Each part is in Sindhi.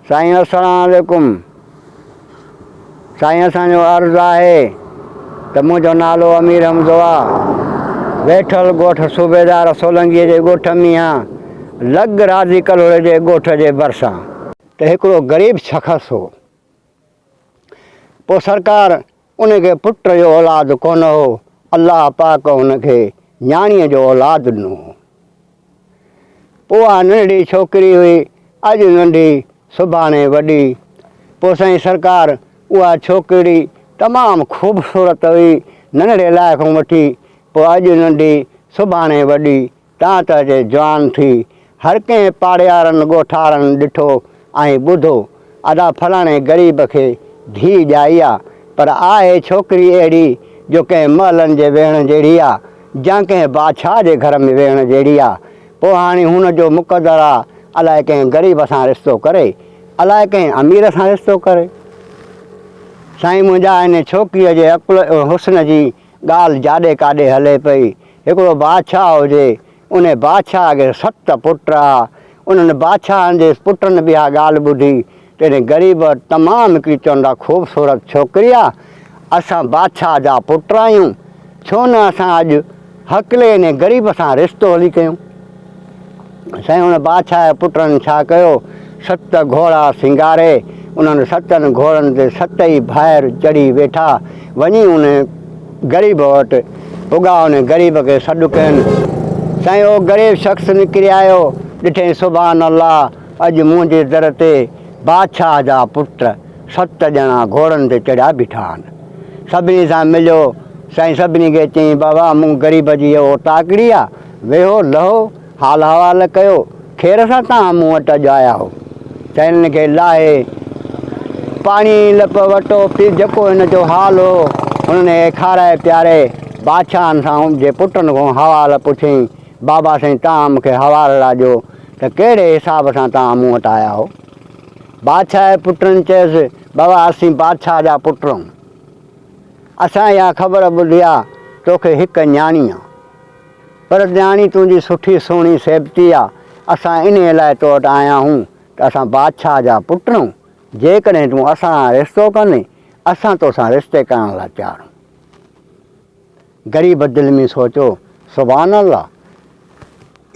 سائين السلام عليڪم سائين اسان جو عرض آهي ته منهنجو نالو امير حمزو آ ويٺل ڳوٺ صوبيدار سولنگي جي ڳوٺ ۾ آ لڳ راضي ڪلهوڙي جي ڳوٺ جي ڀرسان. ته هڪڙو غريب شخص هو پوء سرڪار ان کي پٽ جو اولاد ڪونه هو، الله پاڪ هن کي نياڻيء جو اولاد ڏنو هو. پوء اها ننڍڙي ڇوڪري هئي، اڄ ننڍي سڀاڻي وڏي. پوء سائين سرڪار اها ڇوڪري تمام خوبصورت هئي، ننڍڙي لاء کان وٺي پوء اڄ ننڍي سڀاڻي وڏي تان ته اچي جوان ٿي. هر ڪنهن پاڙيارن ڳوٺارن ڏٺو ۽ ٻڌو، ادا فلاڻي غريب کي ڌيء ڄائي آ، پر آهي ڇوڪري اهڙي جو ڪنهن محلن جي ويهڻ جهڙي آ، جا ڪنهن بادشاهه جي گهر ۾ ويهڻ جهڙي آ. پوء هاڻي هن جو مقدر آ، الائي ڪنهن غريب سان رشتو ڪري، الائي ڪنهن امير سان رشتو ڪري. سائين منهنجا ان ڇوڪريء جي عقل ۽ حسن جي ڳالهه جاڏي ڪاڏي هلي پئي. هڪڙو بادشاهه هجي، انهي بادشاهه کي ست پٽ ها. انهن بادشاهن جي پٽن به اها ڳالهه ٻڌي ته انهي غريب وٽ تمام هڪڙي چوندا خوبصورت ڇوڪري آ، اسان بادشاهه جا پٽ آهيون، ڇو نه اسان اڄ هڪلي انهي غريب سان رشتو هلي ڪيون. سائين ان بادشاهه جي پٽن ڇا ڪيو، ست گهوڙا سينگاري، انهن ستن گهوڙن تي ست ئي ڀائر چڙهي ويٺا، وڃي ان غريب وٽ پڳا، ان غريب کي سڏ ڪين. سائين اهو غريب شخص نڪري آيو، ڏٺئين سبحان الله اڄ منهنجي در تي بادشاهه جا پٽ ست ڄڻا گهوڙن تي چڙهيا بيٺا آهن. سڀني سان مليو، سائين سڀني کي چيائين بابا مون غريب جي هيء اوطاقڙي آ، ويهو لهو، حال احوال ڪيو، خير سان توهان مون وٽ اڄ آيا آهو. سائين هن کي لاهي پاڻي لپ وٽو پي جيڪو هن جو حال هو، هنن کي کارائي پياري بادشاهن سان جي پٽن کان حوال پڇيائين، بابا سائين توهان مون کي حوال لا ڏيو ته ڪهڙي حساب سان توهان مون وٽ آيا آهو. بادشاهه جي پٽن چيس، بابا اسين بادشاهه جا پٽ آهيون. اسان اها خبر ٻڌي آ توکي هڪ نياڻي آ. پر نياڻي تنهنجي سٺي سهڻي سيبتي آ، اسان انهيء لاء تو وٽ آيا آهيون ته اسان بادشاهه جا پٽ آهيون، جيڪڏهن تون اسان سان رشتو ڪندين، اسان تو سان رشتي ڪرڻ لاء تيار آهيون. غريب دل ۾ سوچيو، سبحان الله!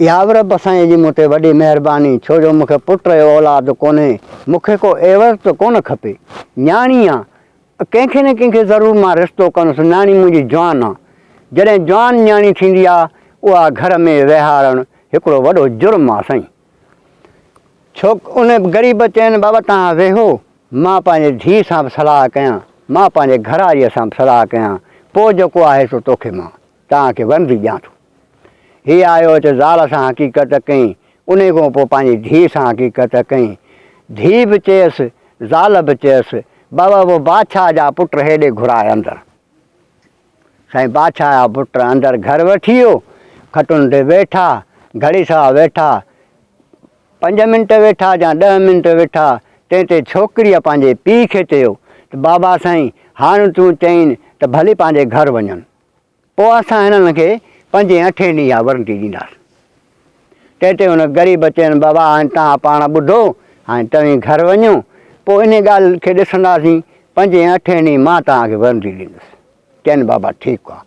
اها به رب سائينء جي مون تي وڏي مهرباني، ڇو جو مون کي پٽ جو اولاد ڪونهي، مون کي ڪو عيوض ته ڪونه کپي، نياڻي آ، ڪنهن کي نه ڪنهن کي ضرور مان رشتو ڪندس، نياڻي منهنجي جوان آ. جڏهن جوان نياڻي ٿيندي آ، اها گهر ۾ ويهارڻ هڪڙو وڏو جرم آ سائين. ڇو ان غريب چين بابا توهان ويهو، مان پنهنجي ڌيء سان به صلاح ڪيان، مان پنهنجي گهرواريء سان به صلاح ڪيان، پوء جيڪو آهي سو توکي مان توهان کي ورندي ڏيان ٿو. هي آيو اچي زال سان حقيقت ڪئين، انهيء کان پوء پنهنجي ڌيء سان حقيقت ڪئين. ڌيء به چيس، زال به چيس، بابا اهو بادشاهه جا پٽ هيڏي گهراء اندر. سائين بادشاهه جا پٽ اندر گهر وٺي ويو، کٽن تي ويٺا، گهڙي سوا ويٺا، پنج منٽ ويٺا يا ڏهه منٽ ويٺا، تنهن تي ڇوڪريء پنهنجي پيء کي چيو ته بابا سائين هاڻ تون چئين ته ڀلي پنهنجي گهر وڃن. پوء اسان هنن کي پنجين اٺين ڏينهن اها ورندي ڏينداسين. تنهن تي هن غريب چين، بابا هاڻي توهان پاڻ ٻڌو، هاڻي توهين گهر وڃو، پوء انهي ڳالهه کي ڏسنداسين، پنجين اٺين ڏينهن مان توهان کي ورندي ڏيندس. چين، بابا ٺيڪ آ.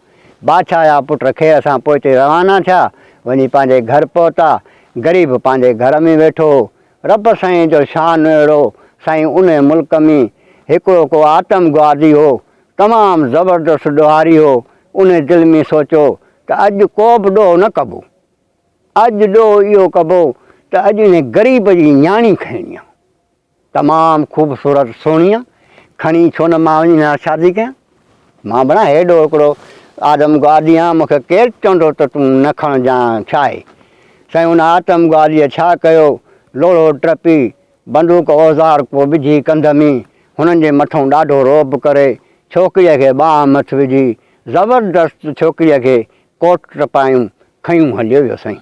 بادشاهه جا پٽ خير سان پوئتي روانا ٿيا، وڃي پنهنجي گهر پهتا. غريب پنهنجي گهر ۾ ويٺو هو. رب سائين جو شان اهڙو، سائين انهي ملڪ ۾ هڪڙو ڪو آتم گوادي هو، تمام زبردست ڏوهاري هو، انهي دل ۾ سوچيو ته اڄ ڪو به ڏوهه نه ڪبو، اڄ ڏوهه اهو ڪبو ته اڄ انهي غريب جي نياڻي کڻڻي آ، تمام خوبصورت سهڻي آ، کڻي ڇو نه مان وڃي هن سان شادي ڪيان، مان بڻا هيڏو هڪڙو آدم گوادي آهيان، مون کي ڪير چوندو ته تون نه کڻجان ڇا آهي؟ سائين ان آتم گواديء ڇا ڪيو، لوڙهو ٽپي بندوق اوزار ڪو وجهي ڪنڌ ۾، هنن جي مٿئون ڏاڍو رعب ڪري، ڇوڪريء کي ٻانهن مٿ وجهي، زبردست ڇوڪريء کي ڪوٽ ٽپايون، کنيون هليو ويو سائين.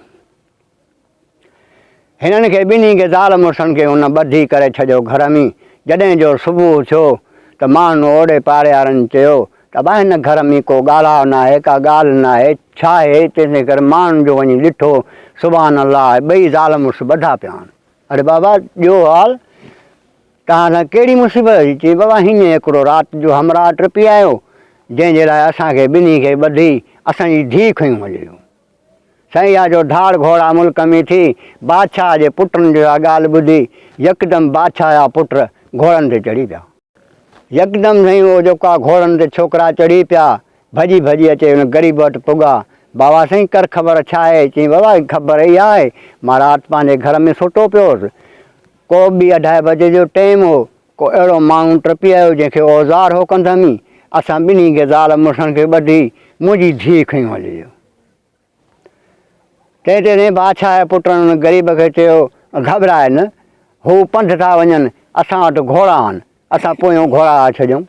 هنن کي ٻنهي کي زال مڙسن کي هن ٻڌي ڪري ڇڏيو گهر ۾. جڏهن جو صبح ٿيو ته ماڻهن اوڙي پاڙي وارن چيو ته ابا هن گهر ۾ ڪو ڳالهاء ناهي، ڪا ڳالهه ناهي، ڇا آهي؟ تنهن ڪري ماڻهن جو وڃي ڏٺو، سبحان الله ٻئي زال مڙس ٻڌا پيا آهن. اڙي بابا ڏيو حال. توهان سان ڪهڙي مصيبت اچي؟ چيائين، بابا هينئن هڪڙو رات جو همراهه ٽپي آيو، جنهن جي لاء اسان کي ٻنهي کي ٻڌي اسان جي ڌيء کنيون هلي ويو. سائين اها جو ڌاڙ گهوڙا ملڪ ۾ ٿي، بادشاهه جي پٽن جو اها ڳالهه ٻڌي، يڪدم بادشاهه جا پٽ گهوڙن تي چڙهي پيا. يڪدم سائين اهو جيڪو آ گهوڙن تي ڇوڪرا چڙهي پيا، ڀڄي ڀڄي اچي ان غريب وٽ پڳا. بابا سائين ڪر خبر ڇا آهي؟ چيائين بابا خبر اها آهي، مان رات پنهنجي گهر ۾ ستو پيو هوس. ڪو ٻي اڍائي بجي جو ٽيم هو، ڪو اهڙو ماڻهو ٽپي آيو جنهن کي اوزار هو ڪنڌ ۾، اسان ٻنهي کي زال مڙسن کي ٻڌي منهنجي ڌيء کنيو هلي ويو. تنهن تي سائين بادشاهه جي پٽن ان غريب کي چيو، گهٻراء نه، هو پنڌ ٿا وڃن، اسان وٽ گهوڙا آهن، اسان پويون گهوڙا ٿا ڇڏيون.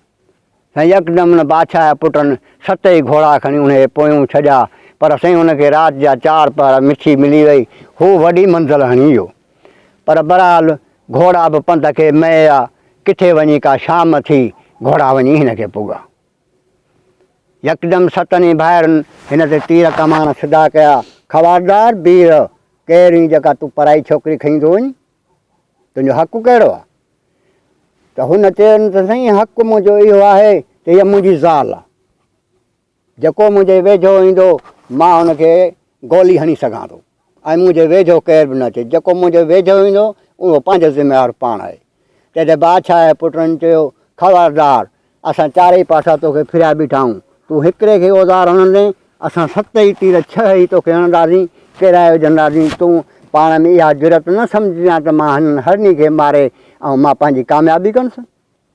سائين يڪدم ان بادشاهه جي پٽن ست ئي گهوڙا کڻي ان جي پويون ڇڏيا، پر سائين ان کي رات جا چار پهر مٺي ملي وئي، هو وڏي منزل هڻي ويو. پر بهرحال گهوڙا به پنڌ کي مئيا، ڪٿي وڃي ڪا شام ٿي، گهوڙا وڃي هن کي پڳا. يڪدم ستن ئي ڀائرن هن تي تير ڪمان سڌا ڪيا، خبردار بيهه، ڪير هين جيڪا تون پرائي ڇوڪري کڻي ٿو وڃين؟ تنهنجو حق ڪهڙو آهي؟ ته هن چيو ته سائين حق منهنجو اهو آهي ته هيء منهنجي زال آهي، جيڪو منهنجي ويجهو ايندو مان هن کي گولي هڻي سگهان ٿو ۽ منهنجي ويجهو ڪير به نه اچي، جيڪو منهنجي ويجهو ايندو اهو پنهنجو ذميوار پاڻ آهي. تنهن تي بادشاهه جي پٽن چيو، خبردار، اسان چارئي پاسا توکي ڦريا بيٺا آهيون، تون هڪڙي کي اوزار هڻندين، اسان ست ئي تير ڇهه ئي توکي هڻنداسين، ڪيرائي وجهنداسين، تون پاڻ ۾ اها جرئت نه سمجهجان ته مان هنن هڙني کي ماري ۽ مان پنهنجي ڪاميابي ڪندس،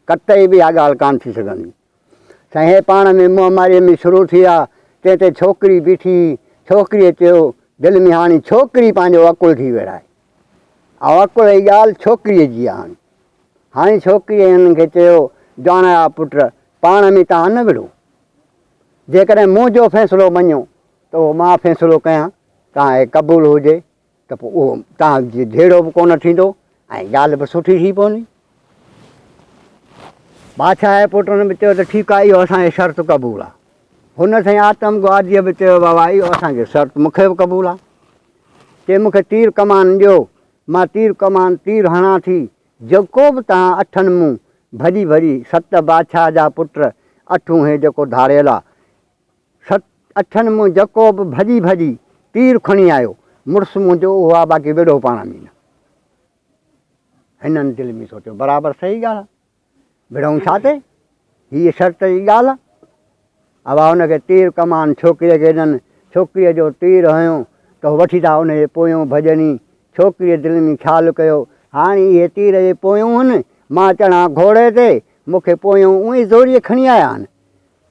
قطعي به اها ڳالهه ڪانه ٿي سگهندي. سائين هي پاڻ ۾ منهن ماريء ۾ شروع ٿي ويا، تنهن تي ڇوڪري بيٺي هئي، ڇوڪريء چيو، دل ۾ هاڻي ڇوڪري پنهنجو عقل ٿي ويڙهائي ۽ عقل جي ڳالهه ڇوڪريء جي آهي هاڻي. هاڻي ڇوڪريء هنن کي چيو، جواڻ جا پٽ، پاڻ ۾ توهان نه وڙهو. جيڪڏهن منهنجو فيصلو مڃو ته اهو مان فيصلو ڪيان، توهان کي قبول هجي ته پوء اهو توهان جي جهيڙو به ڪونه ٿيندو ۽ ڳالهه به سٺي ٿي پوندي. بادشاهه جي پٽن به چيو ته ٺيڪ آهي اهو اسان کي شرط قبول آهي. هن سائين آتم گواديء به چيو بابا اهو اسان کي شرط مون کي به قبول آهي. چي مون کي تير ڪمان ڏيو، مان تير ڪمان تير هڻان ٿي، جيڪو به توهان اٺن مون ڀڄي ڀڄي ست بادشاهه جا پٽ اٺون هي جيڪو ڌاڙيل آ، ست اٺن مون جيڪو به ڀڄي ڀڄي تير کڻي آيو، مڙس منهنجو اهو آ باقي وڙهو پاڻ ۾ نه. هنن دل ۾ سوچيو برابر صحيح ڳالهه آ. وڙهون ڇا تي؟ هيء شرط جي ڳالهه آ. ابا هن کي تير ڪمان ڇوڪريء کي ڏن. ڇوڪريء جو تير هنيو ته هو وٺي ٿا ان جي پويون ڀڄني. ڇوڪريء دل ۾ خيال ڪيو، هاڻي اهي تير جي پويون هن، مان چڙهان گهوڙي تي، مون کي پويون اونئي زوريء کڻي آيا آهن.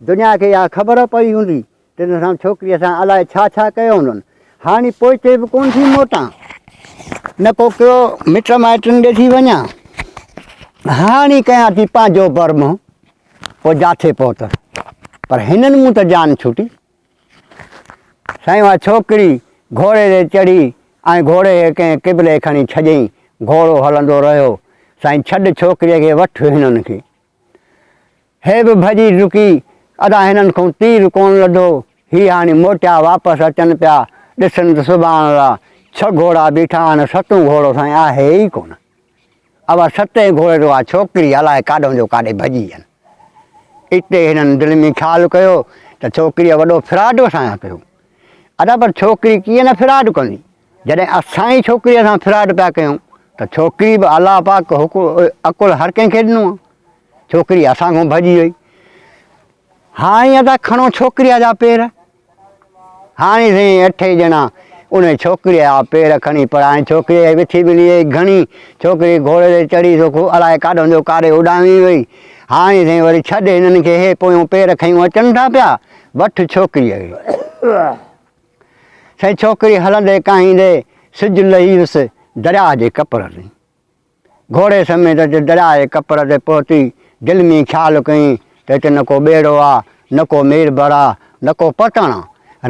دنيا کي اها خبر پئي هوندي ته هن سان ڇوڪريء سان الائي ڇا ڇا ڪيو هوندن. هاڻي پوئتي به ڪونه ٿي موٽان، نه ڪو ڪيو مٽ مائٽن ڏي ٿي وڃان. هاڻي ڪيان ٿي پنهنجو برمو، پوء جاٿي پهتس. پر هنن مون ته جان ڇٽي. سائين اها ڇوڪري گهوڙي تي چڙهي ۽ گهوڙي کي ڪنهن قبلي کڻي ڇڏيائين. گهوڙو هلندو رهيو. سائين ڇڏ ڇوڪريء کي وٺ هنن کي. هي به ڀڄي ڊڪي، ادا هنن کان تير ڪونه لڌو، هي هاڻي موٽيا واپس اچن پيا، ڏسن ته سبحان الله ڇهه گهوڙا بيٺا آهن، ستون گهوڙو سائين آهي ئي ڪونه. اها ستين گهوڙي تي اها ڇوڪري الائي ڪاڏهون جو ڪاڏي ڀڄي وين. اتي هنن دل ۾ خيال ڪيو ته ڇوڪريء وڏو فراڊ اسان سان ڪيو. ادا پر ڇوڪري ڪيئن نه فراڊ ڪندي؟ جڏهن اسان ئي ڇوڪريء سان فراڊ پيا ڪيون ته ڇوڪري به الله پاڪ عقل هر ڪنهن کي ڏنو آهي. ڇوڪري اسان کان ڀڄي وئي. هاڻي ادا کڻو ڇوڪريء جا پير. هاڻي سائين اٺئي ڄڻا ان ڇوڪريء جا پير کڻي پر هاڻي ڇوڪريء کي وٿي ملي وئي گهڻي. ڇوڪري گهوڙي تي چڙهي سو الائي ڪاڏهون جو ڪاڏي اڏامي وئي. هاڻي سائين وري ڇڏ هنن کي هي پويون پير کنيون اچن ٿا پيا. وٺ ڇوڪريء کي. سائين ڇوڪري هلندي ڪاهيندي سج لهي ويس درياء جي ڪپر تي. گهوڙي سميت اچي درياء جي ڪپر تي پهتي. دل ۾ خيال ڪيائين ته هتي نه ڪو ٻيڙو آ، نه ڪو ميربر آ، نه ڪو پتڻ آ.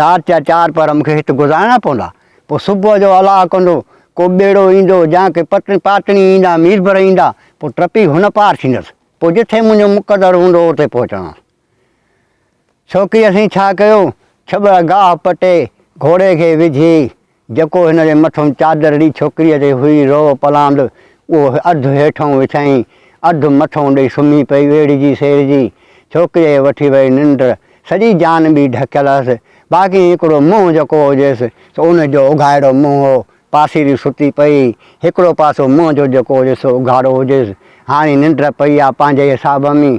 رات جا چار پهر مون کي هت گذارڻا پوندا. پوء صبح جو الله ڪندو ڪو ٻيڙو ايندو يا ڪي پاتڻي ايندا، ميربر ايندا، پوء ٽپي هن پار ٿيندس. پوء جٿي منهنجو مقدر هوندو اتي پهچندس. ڇوڪريء سائين ڇا ڪيو، ڇٻر گاهه پٽي، گهوڙي کي وجهي، جيڪو هن جي مٿئون چادرڙي ڇوڪريء تي هئي روء پلاند، اهو اڌ هيٺئون وڇائين اڌ مٿئون ڏئي سمهي پئي ويڙهجي سيڙهجي. ڇوڪريء کي وٺي وئي ننڊ. سڄي جان به ڍڪيل هئس. باقي هڪڙو منهن جيڪو هجيس سو ان جو اگهاڙو منهن هو. پاسيري ستي پئي. هڪڙو پاسو منهن جو جيڪو هجيس سو اگهاڙو هجيس. هاڻي ننڊ پئي آ پنهنجي حساب ۾.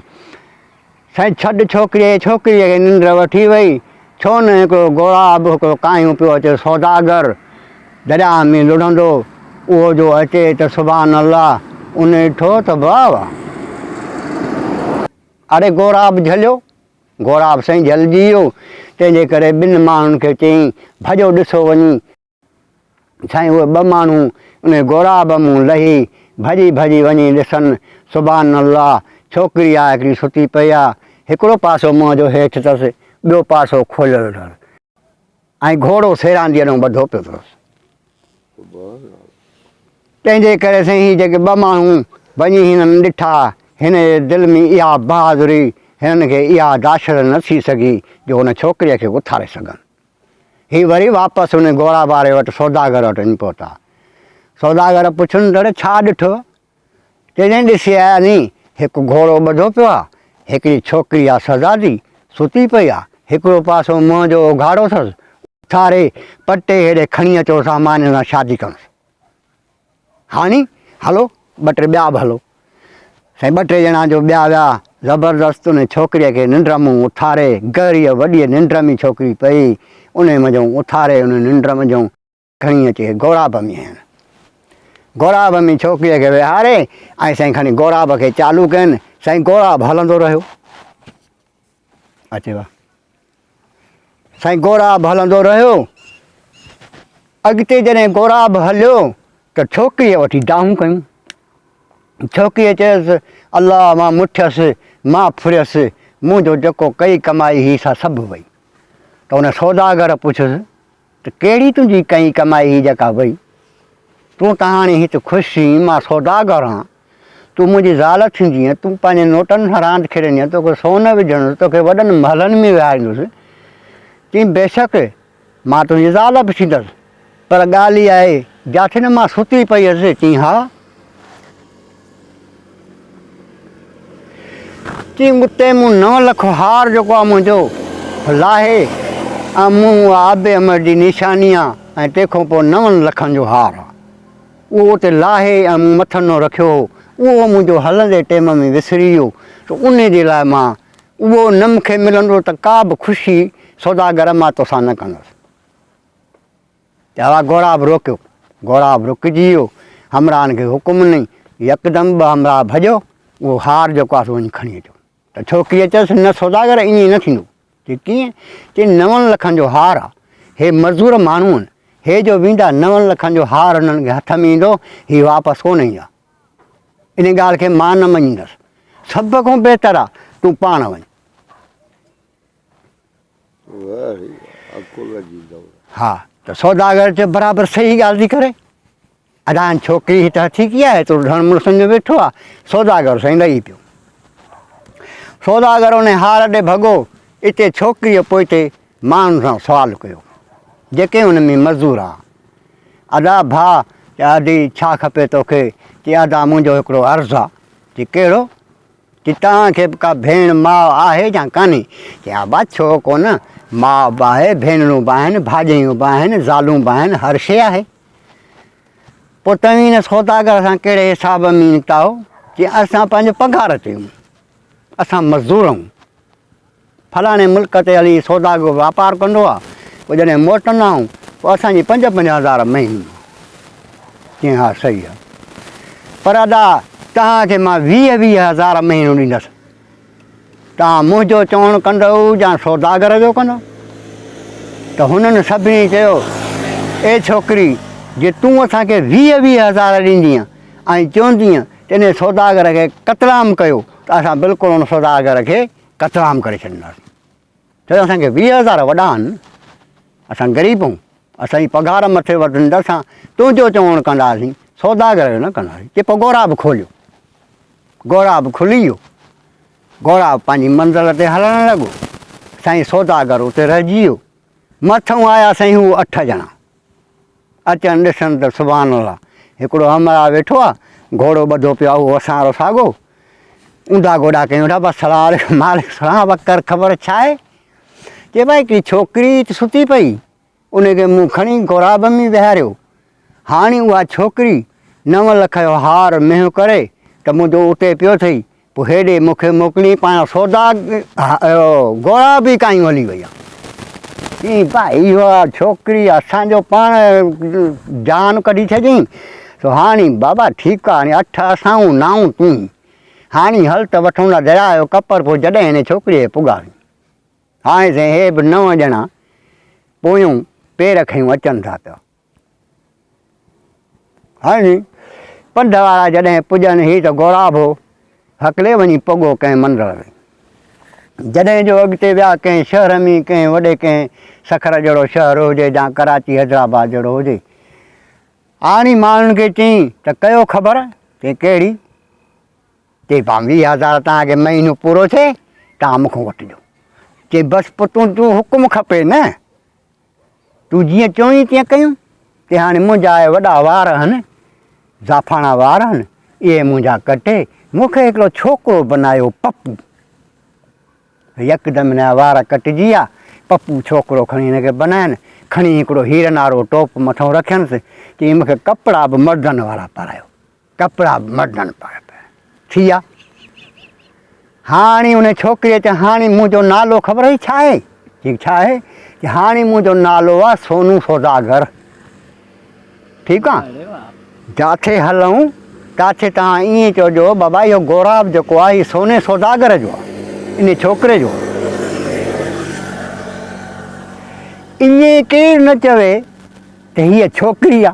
سائين ڇڏ ڇوڪريء کي، ڇوڪريء کي ننڊ وٺي وئي. ڇو نه هڪڙو غوراب هڪڙو ڪاهيون پيو اچي سوداگر درياهه ۾ لڙهندو. اهو جو اچي ته سبحان الله ان ڏٺو ته واهه واهه. اڙي غوراب جهليو. غوراب سائين جهلجي ويو. تنهن جي ڪري ٻن ماڻهن کي چيائين ڀڄو ڏسو وڃي. سائين اهي ٻه ماڻهو انهي غوراب مون لهي ڀڄي ڀڄي وڃي ڏسن، سبحان الله ڇوڪري آ هڪڙي ستي پئي آ، هڪڙو پاسو منهن جو هيٺ اٿس ٻيو پاسو کوليل اٿس ۽ گهوڙو سيرانديء ڏانهن ٻڌو پيو اٿس. تنهن جي ڪري سائين هي جيڪي ٻه ماڻهو وڃي هنن ڏٺا، هن جي دل ۾ اها بهادري هنن کي اها داشت نه ٿي سگهي جو ان ڇوڪريء کي اٿاري سگهن. هي وري واپس ان گهوڙا واري وٽ سوداگر وٽ وڃي پهتا. سوداگر پڇن ته اڙي ڇا ڏٺو؟ چيائين ڏسي آيا ني هڪ گهوڙو ٻڌو پيو آ، هڪڙي ڇوڪري آ سزادي، ستي پئي آ، هڪڙو پاسو منهن جو اگهاڙو اٿس، اٿاري پٽي هيڏي کڻي اچو سا مان هن سان شادي ڪندس. هاڻي هلو ٻه ٽي ٻيا به هلو. سائين ٻه ٽي ڄڻا جو ٻيا ويا، زبردست ان ڇوڪريء کي ننڊ مون اٿاري، گهريء وڏيء ننڊ ۾ ڇوڪري پئي، انهيء منجهئون اٿاري ان ننڊ منجهئون کڻي اچي غوراب ۾ هنيائين. غوراب ۾ ڇوڪريء کي ويهاري ۽ سائين کڻي غوراب کي چالو ڪين، سائين غوراب هلندو رهيو. اچي وا. سائين غوراب هلندو رهيو. اڳتي جڏهن غوراب هليو ته ڇوڪريء وٺي دانهون ڪيون. ڇوڪريء چيس، الله مان مٺيس، مان ڦريس، منهنجو جيڪو ڪئي ڪمائي هئي سا سڀ وئي. ته ان سوداگر پڇيس ته ڪهڙي تنهنجي ڪئي ڪمائي هئي جيڪا وئي؟ تون ته هاڻي هت خوش هئين، مان سوداگر هان. تون منهنجي زال ٿيندينء، تون پنهنجي نوٽن سان راند کيڏندينء، توکي سون وجهندس، توکي وڏن محلن ۾ ويهاريندس. چيائين، بيشڪ مان تنهنجي زال به ٿيندس، پر ڳالهه اها آهي، جاٿي نه مان ستي پئي هيس. چيائين، ها. چيائين، اتي مون نو لک هار جيڪو آهي منهنجو لاهي ۽ مون اها آب امر جي نشاني آهي ۽ تنهن کان پوء نون لکن جو هار آهي. اهو اتي لاهي ۽ مون مٿن نو رکيو هو، اهو منهنجو هلندي ٽيم ۾ وسري ويو ته انهي جي لاء مان اهو نه مون کي ملندو ته ڪا به خوشي سوداگر مان توسان نه ڪندس. چوا غوراب روڪيو، غوراب رڪجي ويو، همراهن کي حڪم ڏنائين، يڪدم ٻه همراهه ڀڄو، اهو هار جيڪو آهي سو وڃي کڻي اچو. ته ڇوڪريء چيس، نه سوداگر ائين نه ٿيندو. چي ڪيئن؟ چي نون لکن جو هار آ. هي مزور ماڻهو آهن. هي جو ويندا نون لکن جو هار هنن کي هٿ ۾ ايندو، هي واپس ڪونه ايندا. ان ڳالهه کي مان نه مڃيندس. سڀ کان بهتر آ تون پاڻ وڃ. ها ته سوداگر چيو برابر صحيح ڳالهه ٿي ڪري. ادا هن ڇوڪري هت هٿيڪي آهي، ايترو ڌڻ مڙسن جو ويٺو آ. سوداگر سائين لهي پيو. سوداگر ان هار ڏي ڀڳو. اتي ڇوڪريء پوئتي ماڻهن سان سوال ڪيو، جيڪي ان ۾ مزور آ. ادا ڀاء، چي ادي ڇا کپي توکي؟ چي ادا منهنجو هڪڙو عرض آ. چي ڪهڙو؟ چي توهان کي به ڪا ڀيڻ ماء آهي يا ڪانهي؟ چي ابا ڇو ڪونه، ماء به آهي، ڀينرون به آهن، ڀاڄايون به آهن، زالون به آهن، هر شيء آهي. پوء توهين هن سوداگر سان ڪهڙي حساب ۾ نڪتا آهيو؟ چي اسان پنهنجو پگهار تي آهيون، اسان مزدور آهيون، فلاڻي ملڪ تي هلي سوداگر واپار ڪندو آهي، پوء جڏهن موٽندا آهيون پوء اسان جي پنج پنج هزار مهينو آهي. چيائين ها صحيح آهي، پر ادا توهان کي مان ويهه ويهه هزار مهينو ڏيندس. توهان منهنجو چوڻ ڪندؤ يا سوداگر جو ڪندؤ؟ ته هنن سڀني چيو، اي ڇوڪري، جي تون اسان کي ويهه ويهه هزار ڏيندينء ۽ چوندينء ته انهيء سوداگر کي قتلام ڪيو ته اسان بلڪل ان سوداگر کي قتلام ڪري ڇڏينداسين. ڇو جو اسان کي 20 هزار وڏا آهن، اسان غريب آهيون، اسان جي پگهار مٿي وڌندي ته اسان تنهنجو چوڻ ڪنداسين، سوداگر جو نه ڪنداسين. چي پوء غوراب کوليو. غوراب کلي ويو. غوراب پنهنجي منزل تي هلڻ لڳو. سائين سوداگر اتي رهجي ويو. مٿئون آيا سائين هو اٺ ڄڻا. اچن ڏسن ته سبحان الله هڪڙو همراهه ويٺو آ، گهوڙو ٻڌو پيو آ، اهو اسان وارو ساڳو. اونڌا گوڏا ڪيون ويٺا، بس سلام عليڪم مالڪ سلام وڪر خبر ڇا آهي؟ چي ڀائي هڪڙي ڇوڪري ستي پئي، ان کي مون کڻي غوراب ۾ ويهاريو. هاڻي اها ڇوڪري نو لک جو هار منهن ڪري ته منهنجو اتي پيو اٿئي، پوء هيڏي مون کي موڪلين پاڻ سودا غوراب ئي ڪايون هلي وئي آ. چيائين ڀائي اها ڇوڪري اسان جو پاڻ جان ڪڍي ڇڏيائين، سو هاڻي بابا ٺيڪ آ، هاڻي اٺ اسان نائون تون، هاڻي هل ته وٺون ٿا درياء جو ڪپر، پوء جڏهن هن ڇوڪريء کي پڳاسين. هاڻي سائين هي به نو ڄڻا پويون پير کنيون اچن ٿا پيا. هاڻي پنڌ وارا جڏهن پڄن هي ته غوراب هو هڪلي وڃي پڳو ڪنهن مندر ۾. جڏهن جو اڳتي ويا ڪنهن شهر ۾ ڪنهن وڏي ڪنهن سکر جهڙو شهر هجي يا ڪراچي حيدرآباد جهڙو هجي. آڻي ماڻهن کي چيائين ته ڪيو خبر؟ چيائين ڪهڙي؟ چي پان 20 هزار توهان کي مهينو پورو ٿئي توهان مون کان وٺجو. چي بس پوء تون تون حڪم کپي نه تون جيئن چوين تيئن ڪيون. چي هاڻي منهنجا اهي وڏا وار هن زعفاڻا وار هن اهي منهنجا ڪٽي مون کي هڪڙو ڇوڪرو بنايو پپو. يڪدم هن جا وار ڪٽجي ويا. پپو ڇوڪرو کڻي هن کي بنائين. کڻي هڪڙو هيرن وارو ٽوپ مٿئون رکينس. چيائين مون کي ڪپڙا به مردن وارا پارايو. ڪپڙا به مردن پارا پيا ٿي ويا. هاڻي ان ڇوڪريء چيو هاڻي منهنجو نالو خبر اٿئي ڇا آهي؟ چيائين ڇا آهي؟ چيائين هاڻي منهنجو نالو آهي سونو سوداگر. ٺيڪ آ جاٿي هلون تاٿي توهان ائين چئجو بابا اهو غوراب جيڪو آ هي سوني سوداگر جو آ ان ڇوڪري جو آ. ائين ڪير نه چوي ته هيء ڇوڪري آ.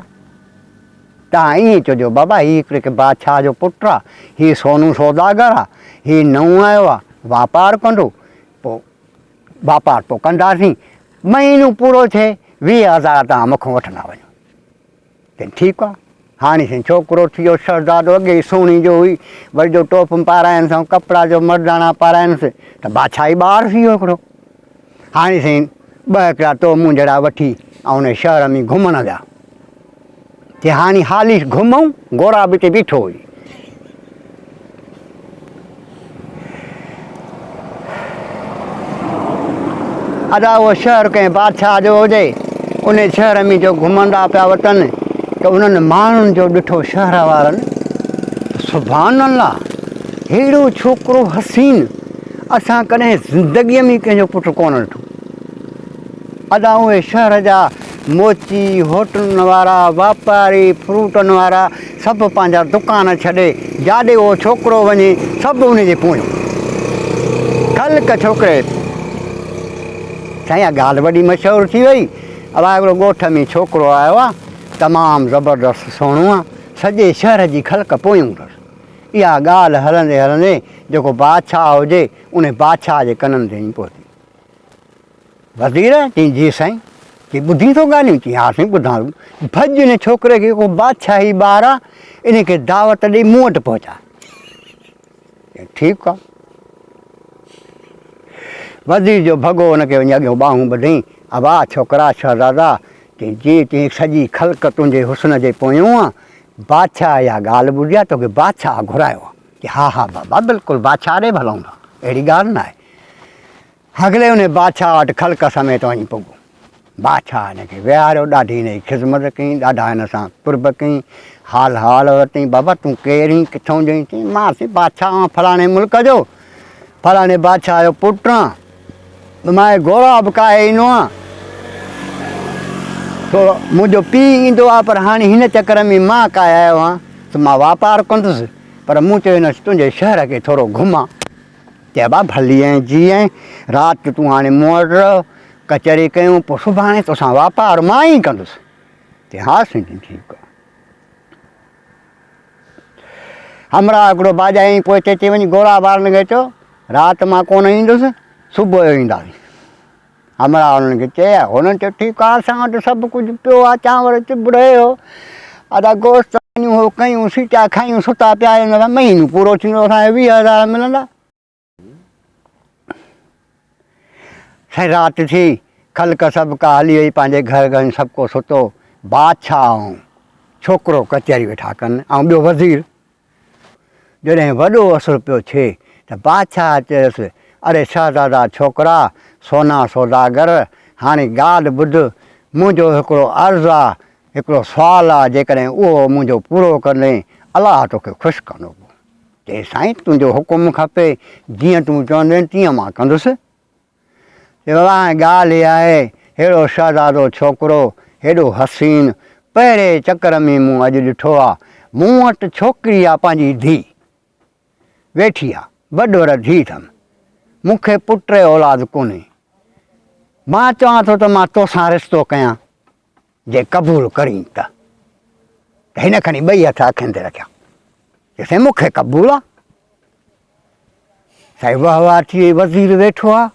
توهان ائين چئجو بابا هي هڪڙي ڪنهن بادشاهه جو پٽ آ، هي سونو سوداگر آ، هي نئون آيو آ، واپار ڪندو، پوء واپار پوء ڪنداسين، مهينو پورو ٿئي 20 هزار توهان مون کان وٺندا وڃو. چيائين ٺيڪ آ. هاڻي سائين ڇوڪرو ٿي ويو شهزادو اڳي ئي سهڻي جو هئي، وري جو ٽوپ پارائينس ۽ ڪپڙا جو مرداڻا پارائينس ته بادشاهي ٻار ٿي ويو هڪڙو. هاڻي سائين ٻه هڪڙا تو مون جهڙا وٺي ۽ ان شهر ۾ گهمڻ ويا. چي هاڻي هالي گهمون، غوراب اتي بيٺو هئي. ادا اهو شهر ڪنهن بادشاهه جو هجي، ان شهر ۾ جو گهمندا پيا وتن ته انهن ماڻهن جو ڏٺو شهر وارن ته سبحان الله ههڙو ڇوڪرو حسين اسان ڪڏهن زندگيء ۾ ڪنهن جو پٽ ڪونه ڏٺو. ادا اهي شهر جا موچي، هوٽلن وارا، واپاري، فروٽن وارا سڀ پنهنجا دڪان ڇڏي جاڏي اهو ڇوڪرو وڃي سڀ ان جي پويان. خلق ڇوڪري سائين اها ڳالهه وڏي مشهور ٿي وئي. اها هڪڙو ڳوٺ ۾ ڇوڪرو آيو آ تمام زبردست سهڻو آ سڄي شهر جي خلق پويان اٿس. اها ڳالهه هلندي هلندي جيڪو بادشاهه هجي ان بادشاهه جي ڪنن تائين پهتي. وزير، چيائين جي سائين. چيائين ٻڌين ٿو ڳالهيون؟ چيائين ها سائين ٻڌان ٿو. ڀڄ ان ڇوڪري کي ڪو بادشاهي ٻار آ، ان کي دعوت ڏئي مون وٽ پهچاء. چيائين ٺيڪ آ. وزير جو ڀڳو ان کي وڃي اڳيون ٻانهون ٻڌئين، ابا ڇوڪرا شهزادا، چيائين جي، چيائين سڄي خلق تنهنجي حسن جي پويون آ، بادشاهه اها ڳالهه ٻڌي آ، توکي بادشاهه گهرايو آ. چيائين ها ها بابا بلڪل بادشاهه ڏي ڀلون ٿا، اهڙي ڳالهه ناهي. هگلي انهي بادشاهه وٽ خلق سميت وڃي پڳو. بادشاهه هن کي ويهاريو، ڏاڍي هن جي خذمت ڪيائين، ڏاڍا هن سان قرب ڪيائين، حال حوال ورتائين، بابا تون ڪير آهين، ڪٿئون جو آهين؟ چيائين، مان سائين بادشاهه آهيان فلاڻي ملڪ جو، فلاڻي بادشاهه جو پٽ آهيان، مان هي گهوڙا به ڪاهي ايندو آهيان، سو منهنجو پيء ايندو آهي، پر هاڻي هن چڪر ۾ مان ڪاهي آيو آهيان، سو مان واپار ڪندس، پر مون چيو هن تنهنجي شهر کي ٿورو گهمان. چي ابا ڀلي ائين جي ائين، رات تون هاڻي مون وٽ رهه، ڪچهري ڪيون، پوء سڀاڻي توسان واپار مان ئي ڪندس. چي ها سائين ٺيڪ آ. همراهه هڪڙو باجائين پوء چي چي وڃي گورا وارن کي چئو، رات مان ڪونه ايندس، صبح جو اينداسين. همراهه انهن کي چئي آيو. هنن چيو ٺيڪ آ اسان وٽ سڀ ڪجهه پيو آ، چانور چڀڙ هي هو، ادا گوشت آڻيون هو ڪيون، سيٽا کايون ستا پيا آهيون، مهينو پورو ٿيندو اسان کي 20 هزار ملندا. سائين رات ٿي، خلق سڀ ڪا هلي وئي پنهنجي گهر گهر سڀ ڪو ستو، بادشاهه ۽ ڇوڪرو ڪچهري ويٺا ڪن ۽ ٻيو وزير. جڏهن وڏو اسر پيو ٿئي، ته بادشاهه چيس، اڙي شهزادا ڇوڪرا، سونا سوداگر، هاڻي ڳالهه ٻڌ، منهنجو هڪڙو عرض آ، هڪڙو سوال آ، جيڪڏهن اهو منهنجو پورو ڪندين، الله توکي خوش ڪندو. چيس، سائين تنهنجو حڪم کپي، جيئن تون چوندين تيئن مان ڪندس. چي بابا هاڻي ڳالهه اها آهي، ههڙو شهزادو ڇوڪرو، هيڏو حسين، پهرين چڪر ۾ مون اڄ ڏٺو آ. مون وٽ ڇوڪري آ پنهنجي ڌيء. ويٺي آ، وڏور ڌيء اٿم. مون کي پٽ اولاد ڪونهي. مان چوان ٿو ته مان توسان رشتو ڪيان. جي قبول ڪرين ته. ته هن کڻي ٻئي هٿ اکين تي رکيا. چي سائين مون کي قبول آ. سائين واه واه ٿي وئي وزير ويٺو آ.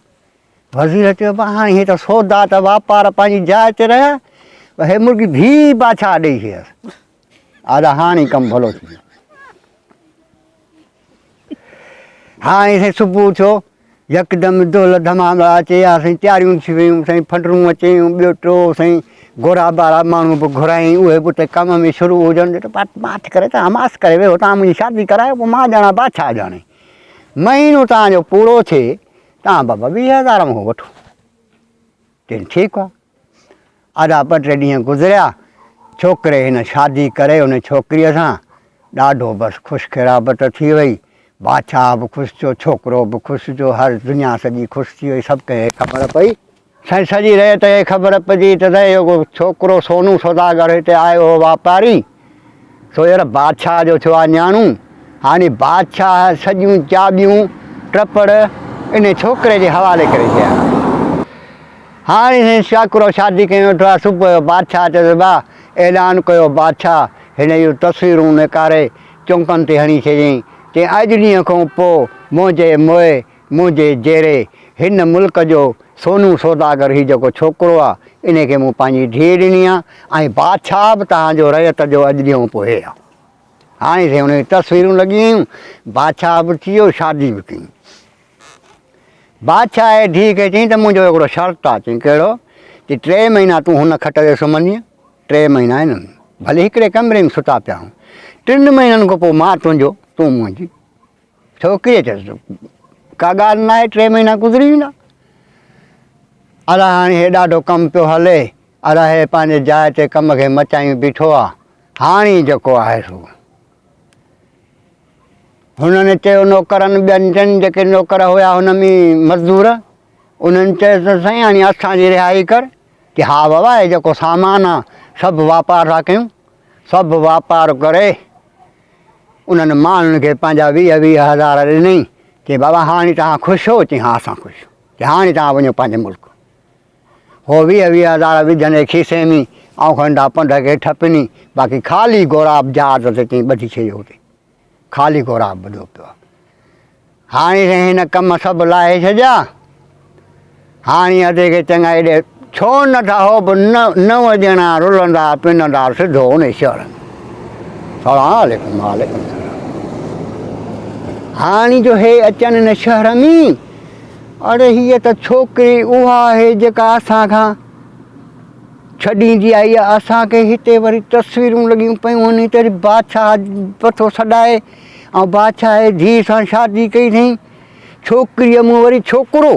وزير چيو با هاڻي هي ته سودا ته واپار پنهنجي جاء تي رهيا. هي مرغي ڌي بادشاهه ڏئي ڇڏيس. آدا هاڻي ڪم ڀلو ٿي ويو. هاڻي سائين صبح ٿيو يڪدم دهل ڌمام اچي ويا سائين تياريون ٿي ويون سائين ڦنڊرون اچي ويون ٻيو ٽيو سائين گهوڙا ٻارا ماڻهو به گهرائين اهي به اتي ڪم ۾ شروع هجن ته ماٺ ڪري تان ماس ڪري ويهو تان منهنجي شادي ڪرايو پوء مان ڄاڻان بادشاهه ڄاڻي مهينو تان جو پورو ٿئي تان بابا 20 هزار مون کان وٺو چين ٺيڪ آ ادا ٻه ٽي ڏينهن گذريا، ڇوڪري هن شادي ڪري ان ڇوڪريء سان، ڏاڍو بس خوش خيرابت ٿي وئي، بادشاهه به خوش ٿيو، ڇوڪرو به خوش ٿيو، هر دنيا سڄي خوش ٿي وئي، سڀ ڪنهن کي خبر پئي. سائين سڄي رعيت کي خبر پئجي ته اهو ڇوڪرو سونو سوداگر هتي آيو هو واپاري، سو يار بادشاهه جو ٿيو آ نياڻو، هاڻي بادشاهه سڄيون چاٻيون ٽپڙ ان ڇوڪري جي حوالي ڪري ڇڏيا. هاڻي سائين شاڪرو شادي ڪيون ويٺو آهي، صبح جو بادشاهه چيس ڀاء اعلان ڪيو بادشاهه هن جون تصويرون نڪاري چونڪن تي هڻي ڇڏيائين، چيائين اڄ ڏينهن کان پوء منهنجي موئي منهنجي جيري هن ملڪ جو سونو سوداگر هي جيڪو ڇوڪرو آهي انهي کي مون پنهنجي ڌيء ڏني آهي ۽ بادشاهه به توهان جو رعيت جو اڄ ڏينهن کان پوء هي آهي. هاڻي سائين انهن جون تصويرون لڳي ويون، بادشاهه به ٿي ويو شادي به ڪئي. بادشاهه ڌيء کي چيائين ته منهنجو هڪڙو شرط آ. چيائين ڪهڙو؟ چي ٽي مهينا تون هن کٽ تي سمهندينء، ٽي مهينا هن ۾، ڀلي هڪڙي ڪمري ۾ ستا پيا آهيون، ٽن مهينن کان پوء مان تنهنجو، تون منهنجي. ڇوڪريء چيس ڪا ڳالهه ناهي، ٽي مهينا گذري ويندا. ادا هاڻي هي ڏاڍو ڪم پيو هلي، ادا هي پنهنجي جاء تي ڪم کي مچايون بيٺو آ، هاڻي جيڪو آهي سو. هنن چيو نوڪرن ٻين ٽن جيڪي نوڪر هيا هن ۾ مزدور انهن چيس ته سائين هاڻي اسان جي رهائي ڪر چي ها بابا هي جيڪو سامان آ سڀ واپار ٿا ڪيون سڀ واپار ڪري انهن ماڻهن کي پنهنجا 20 20 هزار ڏنئي چي بابا هاڻي توهان خوش هو چي ها اسان خوش چي هاڻي توهان وڃو پنهنجي ملڪ هو 20 20 هزار وجهندي کيسي ۾ آئون کڻندا پنڌ کي ٺپني باقي خالي غوراب جهاز تي چئي ٻڌي ڇڏيو هتي خالي غوراب ٻڌو پيو آهي. هاڻي سائين هن ڪم سڀ لاهي ڇڏيا. هاڻي ادي کي چڱا ايڏي ڇو نه ٿا هو به نو ڄڻا رلندا پنندا سڌو ان شهر ۾. سلام عليڪم وعليڪم سلام. هاڻي جو هي اچن ان شهر ۾ اڙي هيء ته ڇوڪري اها آهي جيڪا اسان کان ڇڏيندي آئي آهي، اسان کي هتي وري تصويرون لڳيون پيون آهن، هتي وري بادشاهه پٿو سڏائي ۽ بادشاهه جي ڌيء سان شادي ڪئي اٿئين، ڇوڪريء مون وري ڇوڪرو.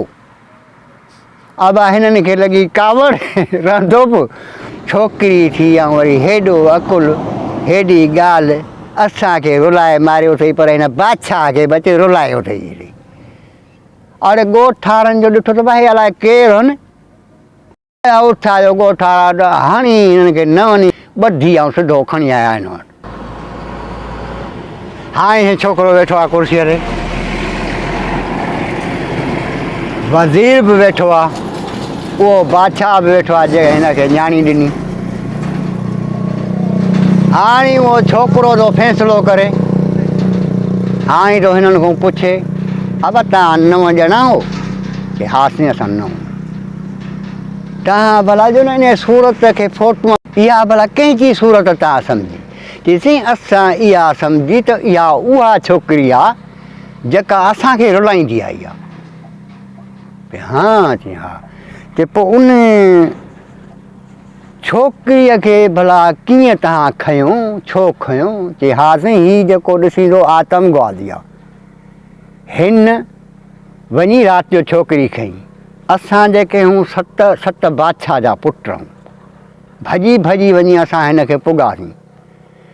ابا هنن کي لڳي ڪاوڙ، رهندو به ڇوڪري ٿي ۽ وري هيڏو عقل، هيڏي ڳالهه، اسان کي رلائي ماريو اٿئي پر هن بادشاهه کي به اچي رلايو اٿئي. اڙي ڳوٺارن جو ڏٺو ته ڀائي الائي ڪير هن. اٿايو ڳوٺارا هڻي هنن کي نون ٻڌي ۽ سڌو کڻي آيا هن وٽ. هاڻي هي ڇوڪرو ويٺو آ ڪرسيء تي. وزير به ويٺو آ. اهو بادشاهه به ويٺو آ جنهن هن کي نياڻي ڏني. هاڻي اهو ڇوڪرو ٿو فيصلو ڪري. هاڻي ٿو هنن کان پڇي، ابا توهان نو ڄڻا هو؟ چي ها سائين اسان نو. توهان ڀلا جو نه انهيء صورت کي فوٽو اها ڀلا ڪنهن جي صورت توهان سمجهي؟ چي سائين اسان اها سمجهي ته اها اها ڇوڪري آ جيڪا اسان کي رلائيندي آئي آ. چي ها چي ها. چي پوء ان ڇوڪريء کي ڀلا ڪيئن توهان کنيو، ڇو کنيو؟ چي ها سائين هي جيڪو ڏسين ٿو آتم گوادي آ. هن وڃي رات جو ڇوڪري کنئي. اسان جيڪي هون ست ست بادشاهه جا پٽ هون. ڀڄي ڀڄي وڃي اسان هن کي پڳاسين.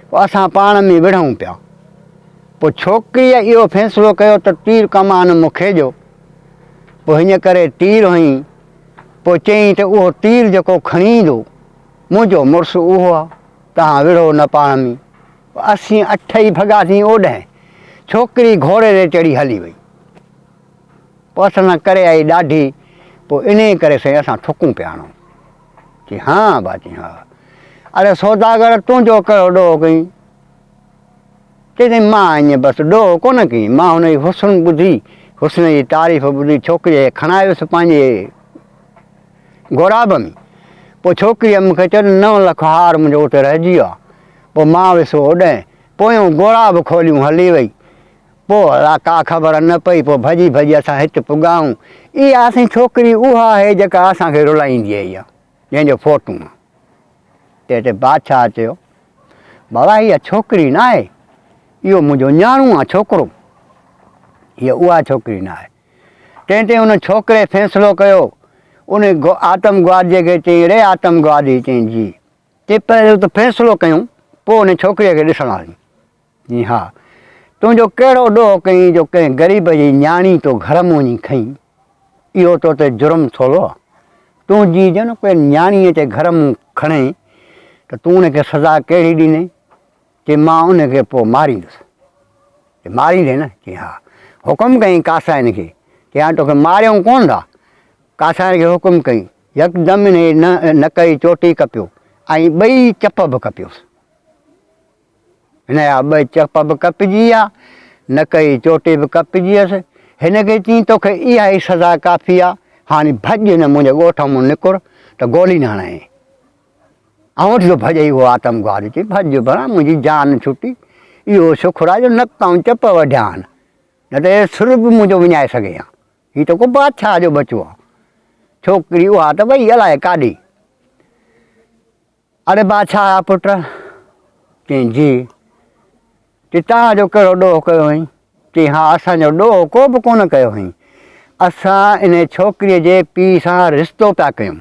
پوء اسان پاڻ ۾ وڙهون پيا. پوء ڇوڪريء اهو فيصلو ڪيو ته تير ڪمان مون کي ڏيو. پوء هن ڪري تير هنئي. پوء چيائين ته اهو تير جيڪو کڻي ايندو، منهنجو مڙس اهو آ. توهان وڙهو نه پاڻ ۾. پوء اسين اٺئي ڀڳاسين اوڏهن. ڇوڪري گهوڙي تي چڙهي هلي وئي. پوء اسان سان ڪري آئي ڏاڍي. پوء انهيء ڪري سائين اسان ٿڪون پيا هڻون. چي ها ابا چي ها. اڙي سوداگر تنهنجو ڪهڙو ڏوهه ڪئين؟ چي سائين مان ائين بس ڏوهه ڪونه ڪئين. مان هن جي حسن ٻڌي، حسن جي تعريف ٻڌي ڇوڪريء کي کڻائي ويس پنهنجي غوراب ۾. پوء ڇوڪريء مون کي چيو ته نو لک هار منهنجو اتي رهجي ويو آهي. پوء مان ويس اوڏانهن. پويون غوراب کوليون هلي وئي. پوء الا ڪا خبر نه پئي، پوء ڀڄي ڀڄي اسان هت پڳا آهيون. اها اسين ڇوڪري اها آهي جيڪا اسان کي رلائيندي آئي آهي، جنهن جو فوٽو آهي. تنهن تي بادشاهه چيو، بابا هيء ڇوڪري نه آهي، اهو منهنجو نياڻو آهي ڇوڪرو، هيء اها ڇوڪري نه آهي. تنهن تي ان ڇوڪري فيصلو ڪيو، ان آتم گواديء کي چيائين، ري آتم گوادي، چيائين جي. چي پهريون ته فيصلو ڪيون، پوء ان ڇوڪريء کي ڏسنداسين. چيائين ها. تنهنجو ڪهڙو ڏوهه ڪيائين جو ڪنهن غريب جي نياڻي تو گهر مان وڃي کنئي؟ اهو تو تي جرم ٿورو آ. تون جي جن ڪنهن نياڻيء تي گهر مان کڻين ته تون ان کي سزا ڪهڙي ڏيندين؟ چي مان ان کي پوء ماريندس. چي ماريندين نه؟ چي ها. حڪم ڪيائين ڪاسائين کي. چي هاڻي توکي ماريون ڪونه ٿا. ڪاسائين کي حڪم ڪيائين. يڪدم انهيء نڪ جي چوٽي ڪپيو ۽ ٻئي چپ به ڪپيوس. هن جا ٻئي چپ به ڪپجي ويا، نڪ جي چوٽي به ڪپجي ويس. هن کي چيائين، توکي اها ئي سزا ڪافي آ، هاڻي ڀڄ هن منهنجي ڳوٺ مون نڪر ته گولي نه هڻانء. آئون وٺي ٿو ڀڄئي اهو آتم گوار. چيائين، ڀڄ ڀلا منهنجي جان ڇٽي، اهو شڪر آ جو نڪ ۽ چپ وڍيا آهن، نه ته هي سر به منهنجو وڃائي سگهي ها. هي ته ڪو بادشاهه جو ٻچو آ. ڇوڪري اها ته وئي الائي ڪاڏي. اڙي بادشاهه جا پٽ! چيائين، جي. چي، توهان جو ڪهڙو ڏوهه ڪيو هئائين؟ چيائين، ها، اسان جو ڏوهه ڪو به ڪونه ڪيو هئائين. اسان انهيء ڇوڪريء جي پيء سان رشتو پيا ڪيون،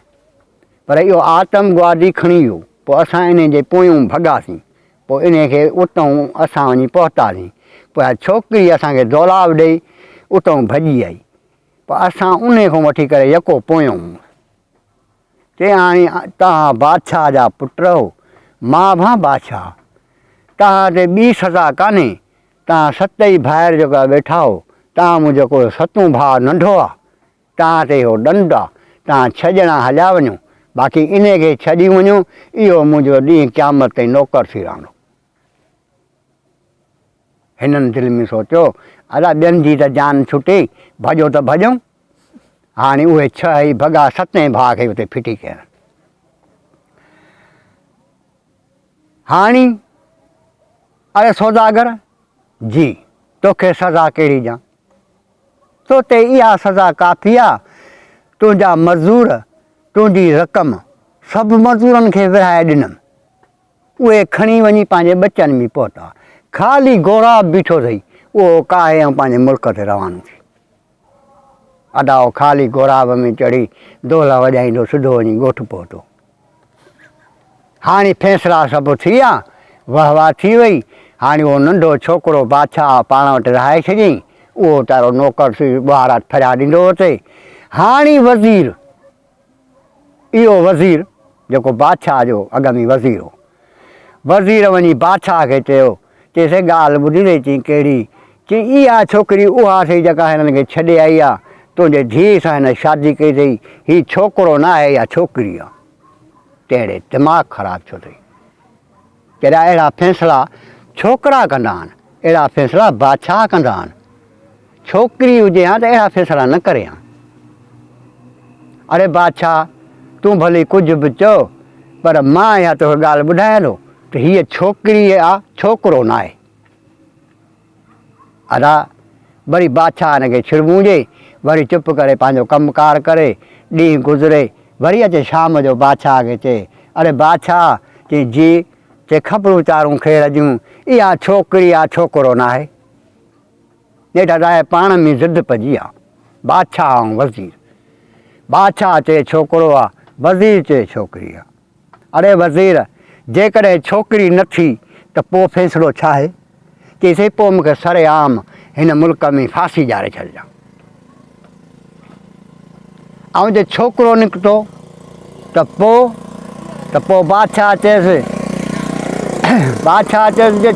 پر اهو آتم گوادي کڻي ويو. پوء اسان انهيء جي پويون ڀڳاسين. پوء انهيء کي اتئون اسان وڃي پهتاسين. پوء اها ڇوڪري اسان کي دولاب ڏيئي اتئون ڀڄي آئي. پوء اسان انهيء کان وٺي ڪري يڪو پويون هئس. چي هاڻي توهان بادشاهه جا پٽ آهو، مان به آهيان بادشاهه. توهان تي ٻي سزا ڪانهي، توهان ست ئي ڀائر جيڪا ويٺا آهو، توهان مون جيڪو ستون ڀاء ننڍو آهي، توهان تي اهو ڏنڊ آهي، توهان ڇهه ڄڻا هليا وڃو، باقي انهي کي ڇڏي وڃو، اهو منهنجو ڏينهن قيامت تائين نوڪر ٿي رهندو. هنن دل ۾ سوچيو، ادا ٻين جي ته جان ڇٽي، ڀڄو ته ڀڄون. هاڻي اهي ڇهه ئي ڀڳا ستين ڀاء کي اتي ڦٽي ڪيائين. هاڻي اڙي سوداگر، جي توکي سزا ڪهڙي ڏيان؟ تو تي اها سزا ڪافي آ، تنهنجا مزور، تنهنجي رقم سڀ مزورن کي ورهائي ڏنم. اهي کڻي وڃي پنهنجي ٻچن ۾ پهتا. خالي غوراب بيٺو اٿئي، اهو ڪاهي ۽ پنهنجي ملڪ تي روانو ٿي. ادا اهو خالي غوراب ۾ چڙهي دهل وڄائيندو سڌو وڃي ڳوٺ پهتو. هاڻي فيصلا سڀ ٿي ويا، وهه واهه ٿي وئي. هاڻي اهو ننڍو ڇوڪرو بادشاهه پاڻ وٽ رهائي ڇڏيائين. اهو تارو نوڪر ٿي ٻهارا ڦريا ڏيندو اٿئي. هاڻي وزير اهو وزير جيڪو بادشاهه جو اڳ ۾ وزير هو. وزير وڃي بادشاهه کي چيو، چيس ڳالهه ٻڌي اٿئي؟ چيائين ڪهڙي؟ چيائين اها ڇوڪري اها اٿئي جيڪا هنن کي ڇڏي آئي آ، تنهنجي ڌيء سان هن شادي ڪئي اٿئي، هي ڇوڪرو نه آهي اها ڇوڪري آ. تهڙي دماغ خراب ٿيو اٿئي. ڪهڙا اهڙا فيصلا ڇوڪرا ڪندا آهن، اهڙا فيصلا بادشاهه ڪندا آهن. ڇوڪري هجي ها ته اهڙا فيصلا نه ڪري ها. اڙي بادشاهه تون ڀلي ڪجهه به چئو پر مان اها توکي ڳالهه ٻڌايان ٿو ته هيء ڇوڪري آ ڇوڪرو ناهي. ادا وري بادشاهه هن کي ڇڙٻون ڏئي وري چپ ڪري پنهنجو ڪم ڪار ڪري ڏينهن گذري وري اچي شام جو بادشاهه کي چئي اڙي بادشاهه چئي جي چئي خبرون چارون خير جون اها ڇوڪري آ ڇوڪرو ناهي. نيٺ ادا پاڻ ۾ ضد پئجي آ، بادشاهه ۽ وزير. بادشاهه چئي ڇوڪرو آ، وزير چئي ڇوڪري آ. اڙي وزير، جيڪڏهن ڇوڪري نه ٿي ته پوء فيصلو ڇا آهي؟ چئي سائين پوء مون کي سر عام هن ملڪ ۾ ڦاسي ڏياري ڇڏجان. ۽ جي ڇوڪرو نڪتو ته پوء ته پوء بادشاهه چيس بادشاهه چيس جي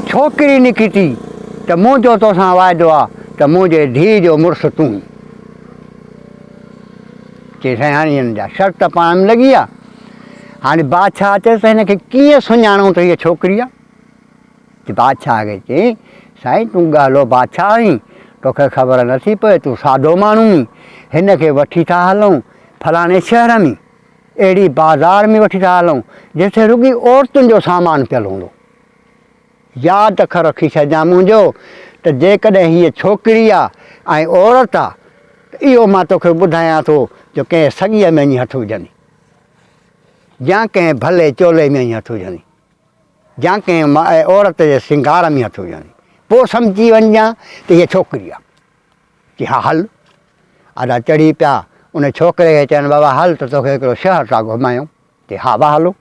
ڇوڪري نڪتي ته منهنجو توسان واعدو آ ته منهنجي ڌيء جو مڙس تون. چي سائين هاڻي هن جا شرط پاڻ ۾ لڳي ويا. هاڻي بادشاهه چيس ته هن کي ڪيئن سڃاڻون ته هيء ڇوڪري آ؟ چي بادشاهه کي چيائين سائين تون ڳهلو بادشاهه آهين، توکي خبر نٿي پوي، تون سادو ماڻهو آهين، هن کي وٺي ٿا هلون فلاڻي شهر ۾، اهڙي بازار ۾ وٺي ٿا هلون جتي رڳي عورتن جو سامان پيل هوندو. ياد رکي ڇڏجان منهنجو ته جيڪڏهن هيء ڇوڪري آ ۽ عورت آ ته اهو مان توکي ٻڌايان ٿو جو ڪنهن سڳيء ۾ وڃي هٿ وجهندي يا ڪنهن ڀلي چولي ۾ وڃي هٿ وجهندي يا ڪنهن عورت جي سينگار ۾ هٿ وجهندي پوء سمجهي وڃجان ته هيء ڇوڪري آ. چي ها هل. ادا چڙهي پيا ان ڇوڪري کي چين بابا هل ته توکي هڪڙو شهر ٿا گهمايون. چي ها با هلو.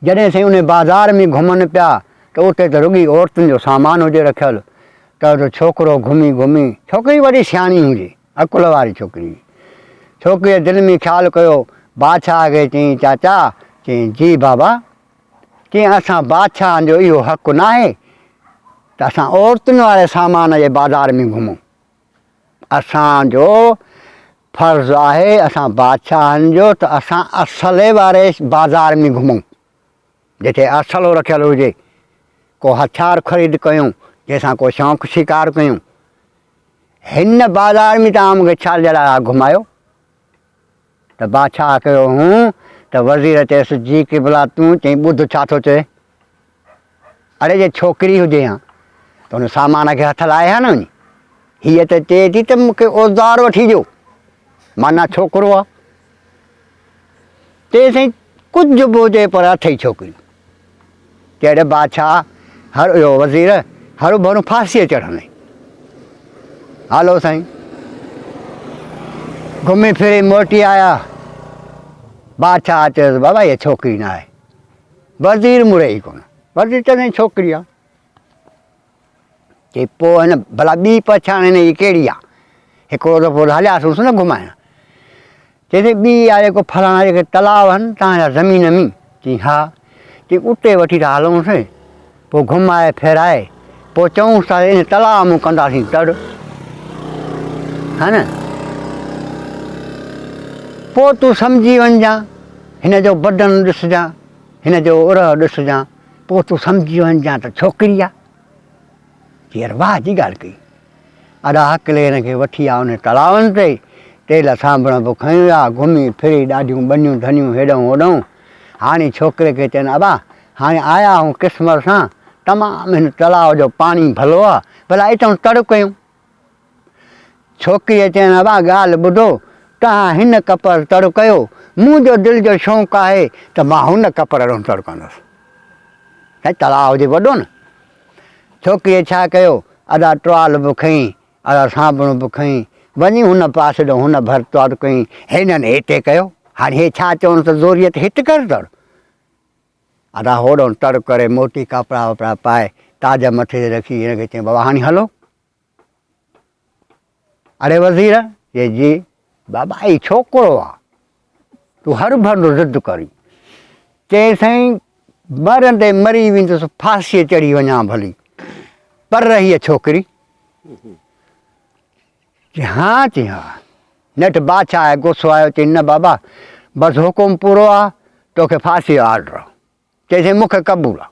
جڏهن سائين انهي بازار ۾ گهمن پيا ته اتي ته رڳي عورتن جو سامان هجي رکيل ته اتي ڇوڪرو گهمي گهمي، ڇوڪري وڏي سياڻي هجي، عقل واري ڇوڪري هئي. ڇوڪريء دل ۾ خيال ڪيو، بادشاهه کي چيائين چاچا، چيائين جي بابا، چيائين اسان بادشاهن جو اهو حق ناهي ته اسان عورتن واري سامان جي بازار ۾ گهمون. اسان جو فرض آهي اسان بادشاهن جو ته اسان اصلي واري بازار ۾ گهمون جتي اصلو رکيل هجي ڪو هٿيار خريد ڪيون جنهن سان ڪو شوق شڪار ڪيون هن بازار ۾ توهان مونکي ڇا جي لاء گهمايو ته بادشاهه ڪيو هون ته وزير چيس جي قبلا تون چئين ٻڌ ڇا ٿو چئي اڙي جي ڇوڪري هجي ها ته ان سامان کي هٿ لائي ها نه وڃي. هيء ته چئي ٿي ته مون کي اوزار وٺي ڏيو، معنيٰ ڇوڪرو آ. چئي سائين ڪجهه به هجي پر اٿئي ڇوڪري. چئي اڙي بادشاهه هر اهو وزير هروڀرو ڦاسيء چڙهندين. هلو سائين. گهمي ڦري موٽي آيا. بادشاهه چيس بابا هيء ڇوڪري نه آهي. وزير مڙي ئي ڪونه. وزير چيو سائين ڇوڪري آ. چي پوء هن ڀلا ٻي پڇاڻ هن جي ڪهڙي آ. هڪڙو دفعو ته هلياسونس نه گهمائڻ. چي سائين ٻي آ جيڪو فلاڻا جيڪي تلاء آهن تان جا زمين ۾. چي ها. چي اتي وٺي ٿا هلونس. پوء گهمائي ڦيرائي پوء چئونس ٿا ان تلاء مون ڪنداسين تڙ. ها نه. پوء تون سمجهي وڃجان. هن جو بدن ڏسجان، هن جو ارهه ڏسجان، پوء تون سمجهي وڃجان ته ڇوڪري آ. چي يار واهه جي ڳالهه ڪئي. ادا هڪلي هن کي وٺي آ انهي تلاون تي، تيل سانڀڻ به کنيو ويا، گهمي ڦري ڏاڍيون ٻنيون ڌنيون هيڏانهون هوڏانهون. هاڻي ڇوڪري کي چين ابا هاڻي آيا آهون قسمت سان، تمام هن تلاء جو پاڻي ڀلو آ، ڀلا اتئون تڙ ڪيون. ڇوڪريء چيس، ابا ڳالهه ٻڌو، توهان هن ڪپر تڙ ڪيو، منهنجو دل جو شوق آهي ته مان هن ڪپر ڏانهن تڙ ڪندس. سائين تلاء هجي وڏو نه. ڇوڪريء ڇا ڪيو، ادا ٽوال به کنئي، ادا صابڻ به کنئي، وڃي هن پاسي ڏانهن هن ڀر تڙ ڪئي، هنن هتي ڪيو. هاڻي هي ڇا چون ته زوريء ته هت ڪر تڙ. ادا هوڏانهن تڙ ڪري موٽي ڪپڙا وپڙا پائي، تاج مٿي تي رکي هن کي چيائين، بابا هاڻي هلو. اڙي وزير! چي جي بابا هي ڇوڪرو آ، تون هر ڀرو ضد ڪرين. چي سائين مرندي مري ويندس، ڦاسيء چڙهي وڃان ڀلي، پر هيء ڇوڪري. چي ها، چي ها. نيٺ بادشاهه کي غصو آيو، چي نه بابا، بس حڪم پورو آ، توکي ڦاسيء جو آرڊر آ. چي سائين مون کي قبول آ.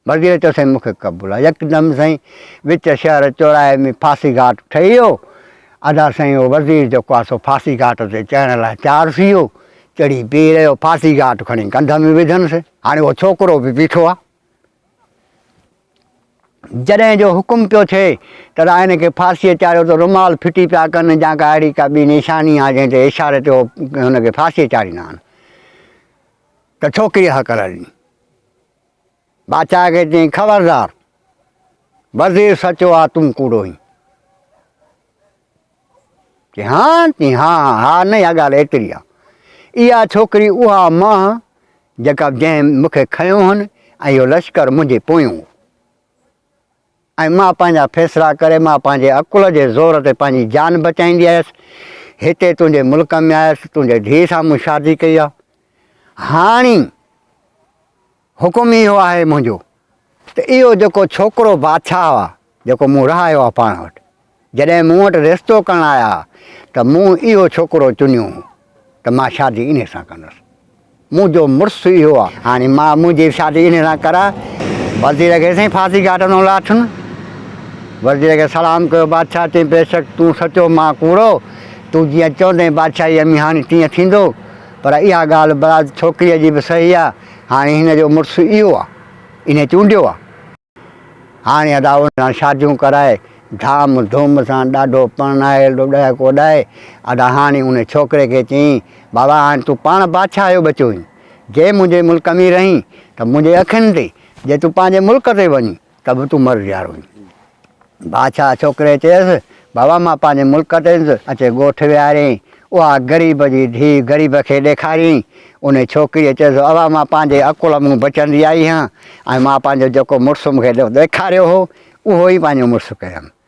وزير چيو سائين مون کي قبول آ. يڪدم سائين وچ شهر چوراهي ۾ ڦاسي گهاٽ ٺهي ويو. ادا سائين اهو وزير جيڪو آ سو ڦاسي گهاٽ تي چڙهڻ لاء تيار ٿي ويو. چڙهي بيهي رهيو. ڦاسي گهاٽ کڻي ڪنڌ ۾ وڌنس. هاڻي اهو ڇوڪرو به بيٺو آ. جڏهن جو حڪم پيو ٿئي ته هن کي ڦاسيء چاڙهيو ته رومال ڦٽي پيا ڪن يا ڪا اهڙي ڪا ٻي نشاني آ جنهن تي اشاري تي هو هن کي ڦاسيء چاڙهيندا آهن ته ڇوڪريء هڪل ڏني. بادشاهه کي چيائين، خبردار! وزير سچو آ تون ڪوڙو آهين. چي ها چي ها ها نه اها ڳالهه ايتري آ. اها ڇوڪري اها مانهه جيڪا جنهن مون کي کنيو هن ۽ اهو لشڪر منهنجي پويون هو. ۽ مان پنهنجا فيصلا ڪري مان پنهنجي عقل جي زور تي پنهنجي جان بچائيندي آيس. هتي تنهنجي ملڪ ۾ آيس، تنهنجي ڌيء سان مون شادي ڪئي آ. هاڻي حڪم اهو آهي منهنجو ته اهو جيڪو ڇوڪرو بادشاهه آ، جيڪو مون رهايو آ پاڻ وٽ، جڏهن مون وٽ رشتو ڪرڻ آيا ته مون اهو ڇوڪرو چنيو هو ته مان شادي انهي سان ڪندس. منهنجو مڙس اهو آ. هاڻي مان منهنجي به شادي انهي سان ڪراء. وزير کي سائين ڦاسي گهاٽ تان لاٿن. وزير کي سلام ڪيو بادشاهه چيائين بيشڪ تون سچو مان ڪوڙو. تون جيئن چوندين بادشاهي امي هاڻي تيئن ٿيندو. پر اها ڳالهه براد ڇوڪريء جي به صحيح آ. هاڻي هن جو مڙس اهو آ. انهي چونڊيو آ. هاڻي ادا ان سان شاديون ڪرائي ڌام ڌوم سان ڏاڍو پرڻائي لڏائي ڪوڏائي ادا هاڻي ان ڇوڪري کي چيائين بابا هاڻي تون پاڻ بادشاهه جو ٻچو آهين جي منهنجي ملڪ ۾ رهين ته منهنجي اکين تي جي تون پنهنجي ملڪ تي وڃين ته به تون مرضي وارو آهين. بادشاهه ڇوڪري چيس، بابا مان پنهنجي ملڪ تي ايندس، اچي ڳوٺ ويهاريائين، اها غريب جي ڌيء غريب کي ڏيکاريائين، انهي ڇوڪريء چيس، ابا مان پنهنجي عقل مون بچندي آئي هان ۽ مان پنهنجو جيڪو مڙس مون کي ڏيکاريو هو، اهو ئي پنهنجو مڙس ڪيم.